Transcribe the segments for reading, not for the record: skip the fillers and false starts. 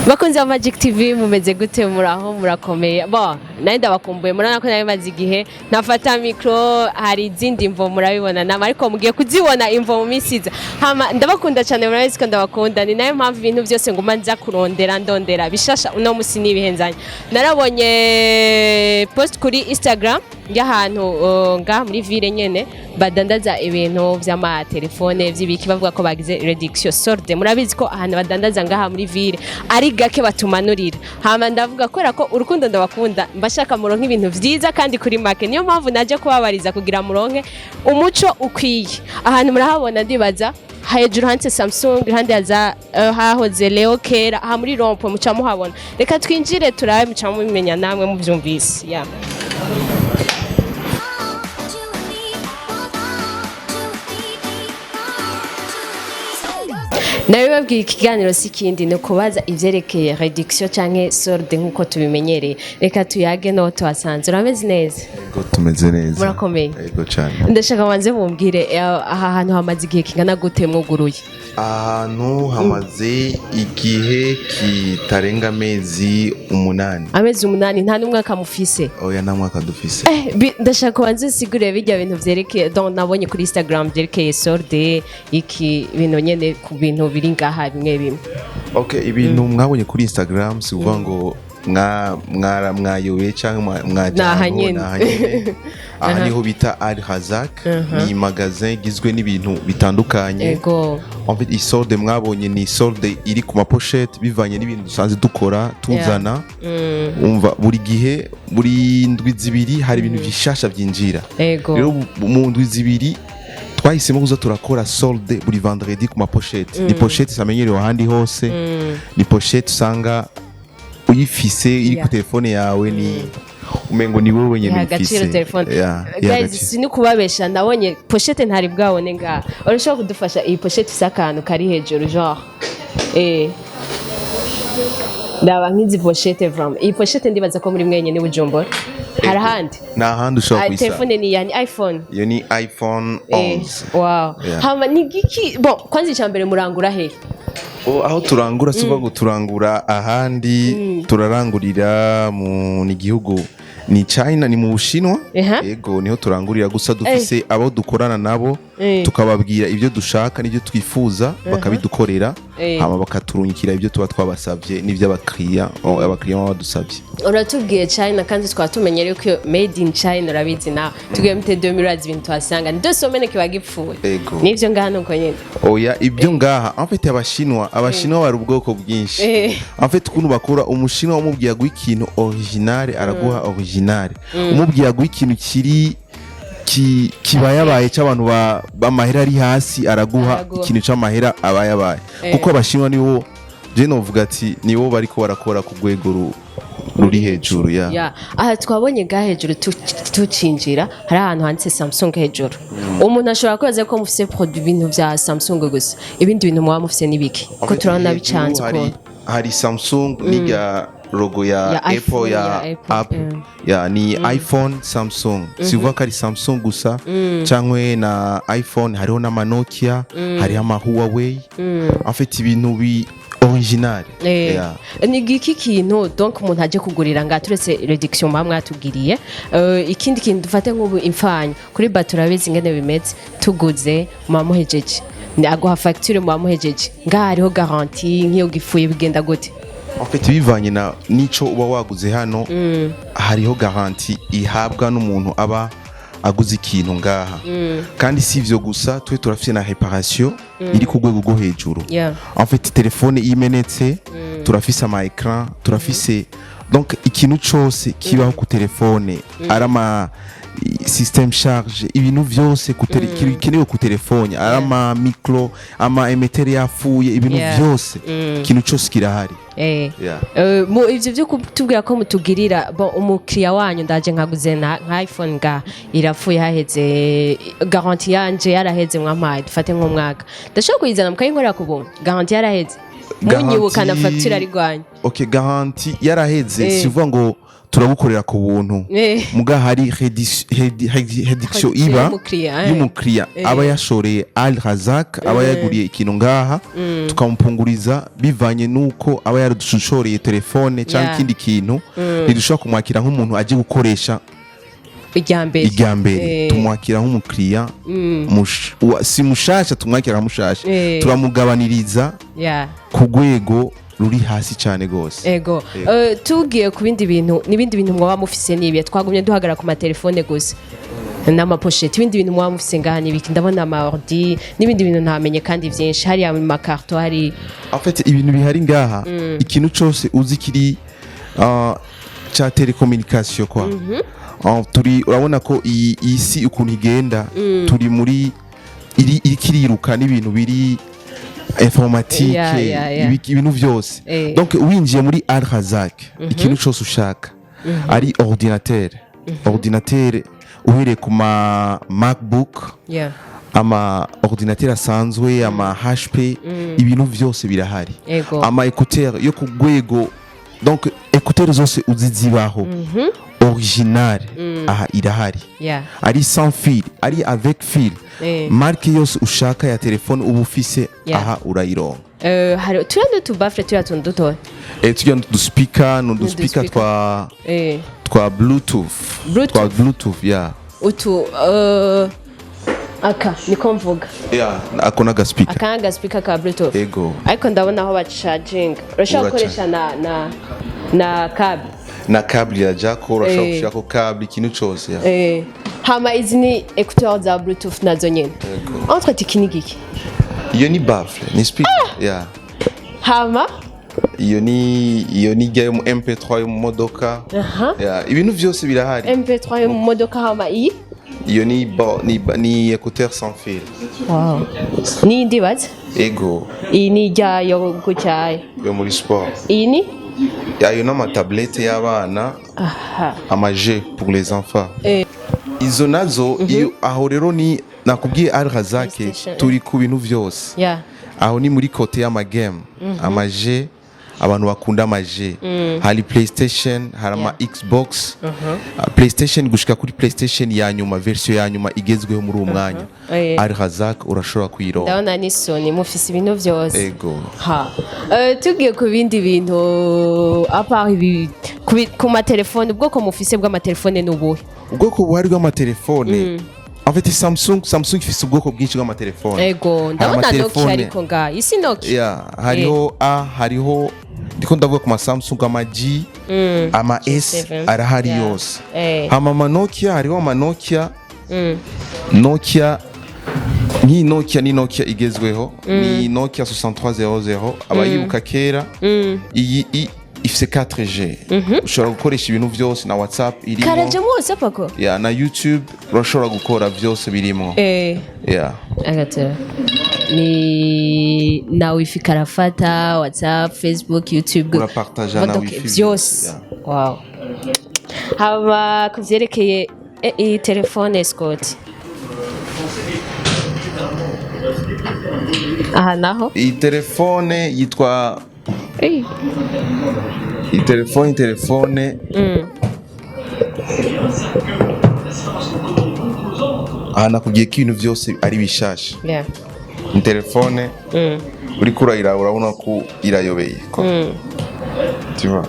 Bakunzi ba Magic TV, mumeze gute? Muraho, murakomeye? Bo nari ndabakumbuye. Murabona ko nari maze igihe ntafata micro, hari izindi mvo murabibona nama, ariko mugiye kuzibona imvo mu minsi iza. Hama ndabakunda cyane, murabizi ko ndabakunda, ni nayo mpamvu ibintu byose nguma nza kurondera, ndondera bishasha. Uno musi n'ibihenzanye, narabonye post kuri Instagram y'ahantu ngaha muri ville nyene badandaza ibintu vy'amatelefone vy'ibiki, bavuga ko bagize réduction, solde. Murabizi ko ahantu badandaza ngaha muri ville ari gake batumanurira. Hama ndavuga, kubera ko urukundo ndabakunda, mbashaka muronke ibintu vyiza kandi kuri make, niyo mpamvu naje kubabariza kugira muronke umuco ukwiye. Ahantu murahabona, ndibaza hejuru handitse Samsung, iruhande ya za hahoze Leo kera, aha muri rond-point muca muhabona. Reka twinjire turabe, muca mubimenya namwe muvyumvise, yeah. You and me, you and me. Nabibabwiye, ikiganiro si ikindi, ni ukubaza ivyerekeye réduction canke solde nk'uko tubimenyereye. Reka tuyage no tuhasanze. Urameze neza? Yego, tumeze neza. Murakomeye? Yego cyane. Ndashaka banze mumbwire, aha hantu hamaze igihe kingana gute mwuguruye? Ahantu hamaze igihe kitarenga amezi 8. Amezi 8, nta n'umwaka mufise? Oya, nta mwaka dufise. Ndashaka kubanza usigurire bijya bintu vyerekeye, donc nabonye kuri Instagram vyerekeye solde, iki bintu nyene ku bintu biri ngaha bimwe bimwe. Okay, ibintu mwabonye kuri Instagram, si ukuvuga ngo mwayobe cyangwa mwaja Ni aha ahantu, nyene. ni aha nyene. Aha niho bita Al Hazak, ni magasin igizwe n'ibintu bitandukanye. En fait, iyi solde mwabonye ni solde iri ku ma pochette, bivanye n'ibintu dusanzwe dukora tuzana. Umva, buri gihe, buri ndwi 2 hari ibintu bishasha byinjira. Rero mu ndwi 2 twahisemo kuza turakora solde buri vendredi ku ma pochette. Ni pochette zamenyerewe ahandi hose, ni pochette usanga uyifise iri ku telefone yawe, ni umengo ni wowe wenyine Iha agaciro uyifise. telefone. Yeah, iha Guys, agaciro. si kubabesha, ndabonye pochette ntari bwabone ngaha. Urashobora kudufasha, iyi pochette ifise akantu kari hejuru, genre ndaba nk'izi pochette vraiment. Iyi pochette ndibaza ko muri mwenyine Bujumbura, hari ahandi? Nta handi ushobora Ah, kuyisanga. Telefone ni yani iPhone? Iyo ni iPhone 11. Yeah. Hama ni giki? Bon, kwanza icambere, murangura he? Oh, aho turangura, si ukuvuga ngo turangura ahandi, turarangurira mu ni gihugu ni China, ni mu Bushinwa. Yego, niho turangurira. Gusa dufise abo dukorana nabo, tukababwira ibyo dushaka n'ibyo twifuza, bakabidukorera, hama bakaturungikira ibyo tuba twabasabye n'ibyo abakiriya, oh, abakiriya baba badusabye. Uratubwiye China, kandi twaba tumenyereye ko iyo made in China, urabizi nawe, tugiye muri 2000 urazi ibintu tuhasanga, ni 2 semaines kiba gipfuye. Ego. Nivyo ngaha nuko nyene? Oya, ibyo ngaha, en fait, abashinwa bari ubwoko bwinshi. En fait, ukuntu bakora, umushinwa umubwiye aguha ikintu original araguha original, umubwiye aguha ikintu kiri kibayabaye cy'abantu b'amahera ari hasi araguha Araguha. ikintu c'amahera abayabaye, kuko abashinwa nibo je novuga ati nibo bariko barakora ku rwego ruri hejuru ya. Ya, aha twabonye ngaha hejuru tucinjira hari ahantu handitse Samsung hejuru. Umuntu ashobora kwibaza ko mufise produit, ibintu vya Samsung gusa. Ibindi bintu muba mufise n'ibiki, ko turabona Hejuru bicanze hari, ukuntu? hari Samsung n'irya logo ya, Ya Apple iPhone, ya, ya Apple, Apple. Ya, ni iPhone, Samsung. Si uvuga ko ari Samsung gusa cyangwa na iPhone, hariho n'ama Nokia, hariho ama Huawei, en fait ibintu bi original. Yeah. Ni giki kintu donc umuntu aje kugurira ngaha, turetse réduction muba mwatubwiriye, ikindi kintu dufate nk'ubu imfanyo kuri bato, urabizi ingene bimeze, tuguze muba muhejeje. Ni aguha facture, muba muhejeje. Ngaha hariho garantie? Nk'iyo gifuye bigenda gute? En fait, bivanye na nico uba waguze hano, hariho garantie ihabwa n'umuntu aba aguze ikintu ngaha. Kandi si ivyo gusa, twe turafite na réparation iri ku rwego rwo hejuru. En fait, telefone iyo imenetse, turafise ama écran, turafise donc ikintu cose kibaho ku telefone, ari ama système charge, ibintu vyose bikenewe ku telefone, ari ama micro, ama émetteur yapfuye, ibintu vyose, ikintu cose kirahari. Yeah. Mu ivyo byo kutubwira ko mutugirira bon, umukiriya wanyu, ndaje nkaguze nka iPhone nga irapfuye, haheze garantie yanje, yaraheze mwampaye, dufate nk'umwaka, ndashobora kuyizana mukayinkorera ku buntu garantie yaraheze, munyibuka na facture ari rwanyu? Ok, garantie yaraheze, si uvuga ngo Turagukorera ku buntu. Muga hari réduction iba y'umukiriya, eh. y'umukiriya aba yashoreye Al Razak, aba yaguriye ikintu ngaha, tukamupunguriza bivanye nuko aba yaradushoreye telefone cyangwa ikindi kintu. Ntidushobora kumwakira nk'umuntu aje gukoresha irya mbere. Irya mbere. Tumwakira nk'umukiriya si mushasha, tumwakira nka mushasha. Turamugabaniriza ku rwego ruri hasi cyane rwose. Ego. Tugiye ku bindi bintu, n'ibindi bintu mwaba mufise nibiye? Twagumye duhagarara ku matelefone gusa n'ama pochettes. Ibindi bintu mwaba mufise ngaha nibiki? Ndabona ama ordi n'ibindi bintu ntamenye kandi byinshi hariya mu makarto hari. En fait, ibintu bihari ngaha, ikintu cyose uzi kiri ca télécommunication quoi. Turi, urabona ko iyi si ukuntu igenda, turi muri iri iriko iriruka n'ibintu biri informatique, ibintu vyose. Donc winjiye muri Al Razak, ikintu cyose ushaka, ari ordinateur uhereye ku ma MacBook, ama ordinateur asanzwe, ama HP, ibintu vyose birahari. Ama écouteur yo ku rwego, donc écouteur zose uzi zibaho original, aha irahari. Ari sans fil, ari avec fil, marque yose ushaka ya telefone uba ufise, aha urayironka. Hari turiya n'utu baffles, turiya tuntu dutoya. Tujya n'uduspeaker, n'uduspeaker N'uduspeaker. twa Bluetooth. Bluetooth. Twa Bluetooth, yeah. Utu aka niko mvuga. Yeah, ako n'agaspeaker. Aka ni agaspeaker ka Bluetooth. Ego. Ariko ndabona aho bacaginga, urashobora Uraca. gukoresha na câble. Na câble ya jack, urashobora gushirako câble, ikintu cose, yeah. Hama izi ni écouteurs za Bluetooth nazo nyene. Ego. Entre iki ni giki? Iyo ni baffle, ni speaker, yeah. Hama Iyo ni ijya yo mu MP3 yo mu modoka. Yeah, ibintu vyose birahari. MP3 yo mu modoka. Hama iyi? Iyo ni écouteur sans fil. Wow, n'iyindi baza. Ego. Iyi ni ijya yo gutyaye. Yo muri sport. Iyi ni? Ayo n'amatablette y'abana, ama jeux pour les enfants. Izo nazo iyo aho rero ni nakubwiye Al Razak. PlayStation. Turi ku bintu vyose. Aho ni muri côté y'ama game, ama jeux, abantu bakunda ama jeux. Hari PlayStation, hari ama Xbox. PlayStation gushika kuri PlayStation ya nyuma, version ya nyuma igezweho muri uwo mwanya, Al Razak urashobora kuyironka. Ndabona ni Sony, mufise ibintu vyose. Ego. Ha. Tugiye ku bindi bintu à part ibi, ku matelefone, ubwoko mufise bw'amatelefone ni ubuhe? Ubwoko buhari bw'amatelefone, en fait, Samsung ifise ubwoko bwinshi bw'amatelefone. Ego. Hari Ndabona Nokia. amatelefone. Ariko ngaha isi Nokia. Yeah, hariho A, hariho, ndiko ndavuga ku ma Samsung, ama G, ama S, G7. arahari yose. Hama ama Nokia, hariho ama Nokia. Nokia nk'iyi Nokia ni Nokia igezweho, ni Nokia 6300, abayibuka kera. Iyi ifise 4G, ushobora gukoresha ibintu vyose, na WhatsApp irimo. Karaje mwose pako. Yeah, na YouTube urashobora gukora, vyose birimo. Yeah. Agatera ni na wifi karafata, WhatsApp, Facebook, YouTube. Urapartaja na Modoka, wifi. Vyose. Wow. Haba ku vyerekeye iyi telefone, Scott, aha naho? Iyi telefone yitwa iyi telefone aha nakubwiye ko ibintu byose ari bishasha. Ni telefone uriko urayiraba, urabona ko irayobeye ko tu vois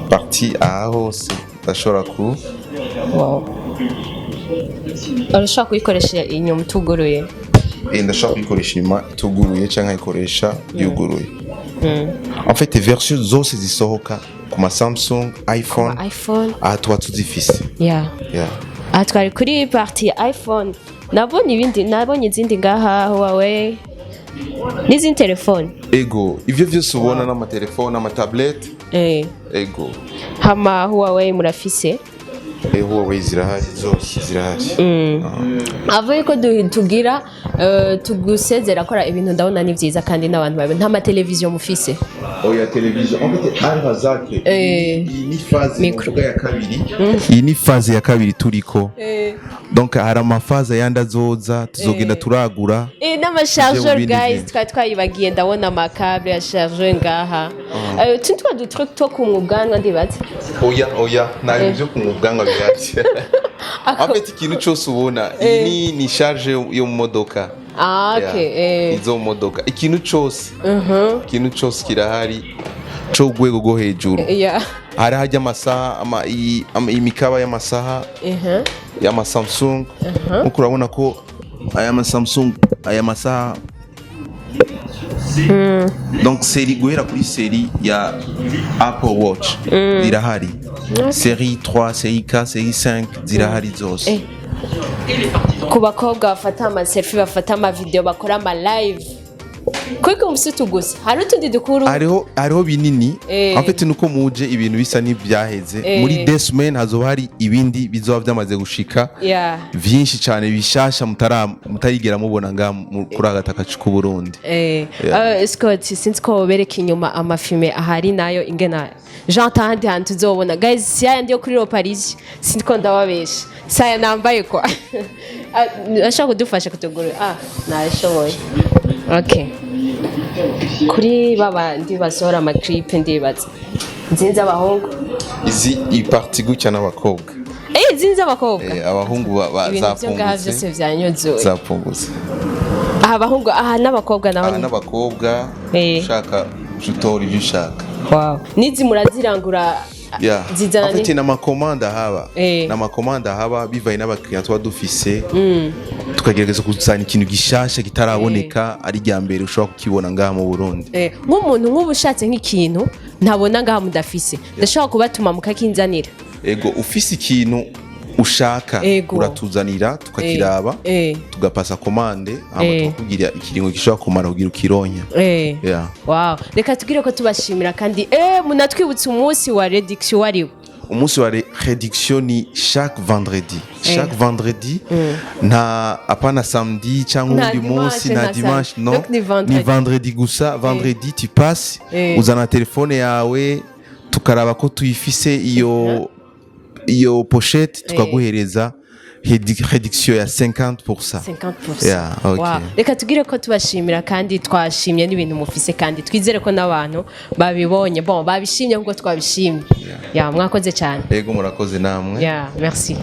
partie aha hose ndashobora ku Wow, urashobora kuyikoresha inyuma utuguruye? Ndashobora kuyikoresha inyuma ituguruye cyangwa nkayikoresha yuguruye. En fait, version zose zisohoka ku ma Samsung, iPhone, iPhone, aha tuba tuzifise. Yeah. Aha twari kuri partie ya iPhone. Nabonye ibindi, nabonye izindi ngaha, Huawei n'izindi telefone. Ego, ivyo vyose ubona n'amatelefone, amatablette. Ego. Hama Huawei murafise? Huawei zirahari, zose zirahari. Avuye ko tugira tugusezera kora ibintu, ndabona ni byiza kandi n'abantu bawe. Nta mateleviziyo mufise? Oya, televiziyo, en fait, Al Razak, iyi ni phase Micro. novuga ya kabiri, iyi ni phase ya kabiri turiko. Donc hari amaphase yandi azoza, tuzogenda turagura. N'amachargeur. Tujye mu bindi Guys, bintu. twari twayibagiye. Ndabona amakable ya chargeur ngaha. Utu twa du truc two kumwa ubwanwa, ndibaza. Oya, oya, nta bintu byo kumwa ubwanwa bihari. En fait, ikintu cyose ubona, iyi ni charge yo mu modoka. Ah, okay. Yeah. Izo mu modoka, ikintu cyose kirahari cyo urwego rwo hejuru. Hari hajya amasaha, imikaba y'amasaha y'ama Samsung. Nkuko urabona ko aya ma Samsung, aya masaha, donc série, guhera kuri série ya Apple Watch zirahari, série 3, série 4, série 5, zirahari zose. Ku bakobwa bafata ama selfie, bafata ama video, bakora ama live, kuko umusitu gusa hari utundi dukuru. Hariho binini. En fait, nuko muje ibintu bisa n'ibyaheze. Muri 2 semaines hazoba hari ibindi bizoba byamaze gushika, vyinshi cyane bishasha mutarigera mubona ngaha kuri agataka k'u Burundi. Yeah. Scott, sinzi ko bereka inyuma ama films ahari nayo ingena Jean atahandi hantu tuzobona. Guys, si yayandi yo kuri Le Paris, sinzi ko ndababesha, saya nambaye kwa. Ah, ashaka kudufasha kutugura. Ah, nabishoboye. Okay, kuri babandi basohora ama clip, ndibaza nzinze abahungu. Izi i partie gutya n'abakobwa. Zinze abakobwa. Abahungu Ibintu byo ngaha zapungutse. byose vyanyuzuye. Zapungutse. Aha abahungu, aha n'abakobwa naho. Aha n'abakobwa. Ushaka utora ibyo ushaka. Wow, nizi murazirangura? Yeah. Zizana. En fait, n'ama commandes ahaba. N'ama commandes ahaba bivaye n'abakiriya tuba dufise, tukagerageza kuzana ikintu gishasha kitaraboneka, ari irya mbere ushobora kukibona ngaha mu Burundi. Nk'umuntu nk'ubu ushatse nk'ikintu ntabona ngaha mudafise, ndashobora kubatuma mukakinzanira? Ego, ufise ikintu ushaka, uratuzanira tukakiraba, tugapasa commande, hama tukakubwira ikiringo gishobora kumara kugira ukironke. Yeah. Wow, reka tugire ko tubashimira kandi munatwibutsa umunsi wa réduction wariwe. Umunsi wa réduction ni chaque vendredi, chaque vendredi, nta apana samedi cyangwa Nta uwundi dimanche, munsi, nta nta dimanche, samedi. No. Donc ni vendredi. Ni vendredi gusa. Vendredi tu passes, uzana telefone yawe, tukaraba ko tuyifise iyo pochette, tukaguhereza réduction ya 50%. 50%. Yeah, okay. Wow. Reka tugire ko tubashimira kandi twashimye n'ibintu mufise, kandi twizere ko n'abantu babibonye, bon, babishimye nkuko twabishimye. Yeah, mwakoze cyane. Ego, murakoze namwe. Yeah, merci.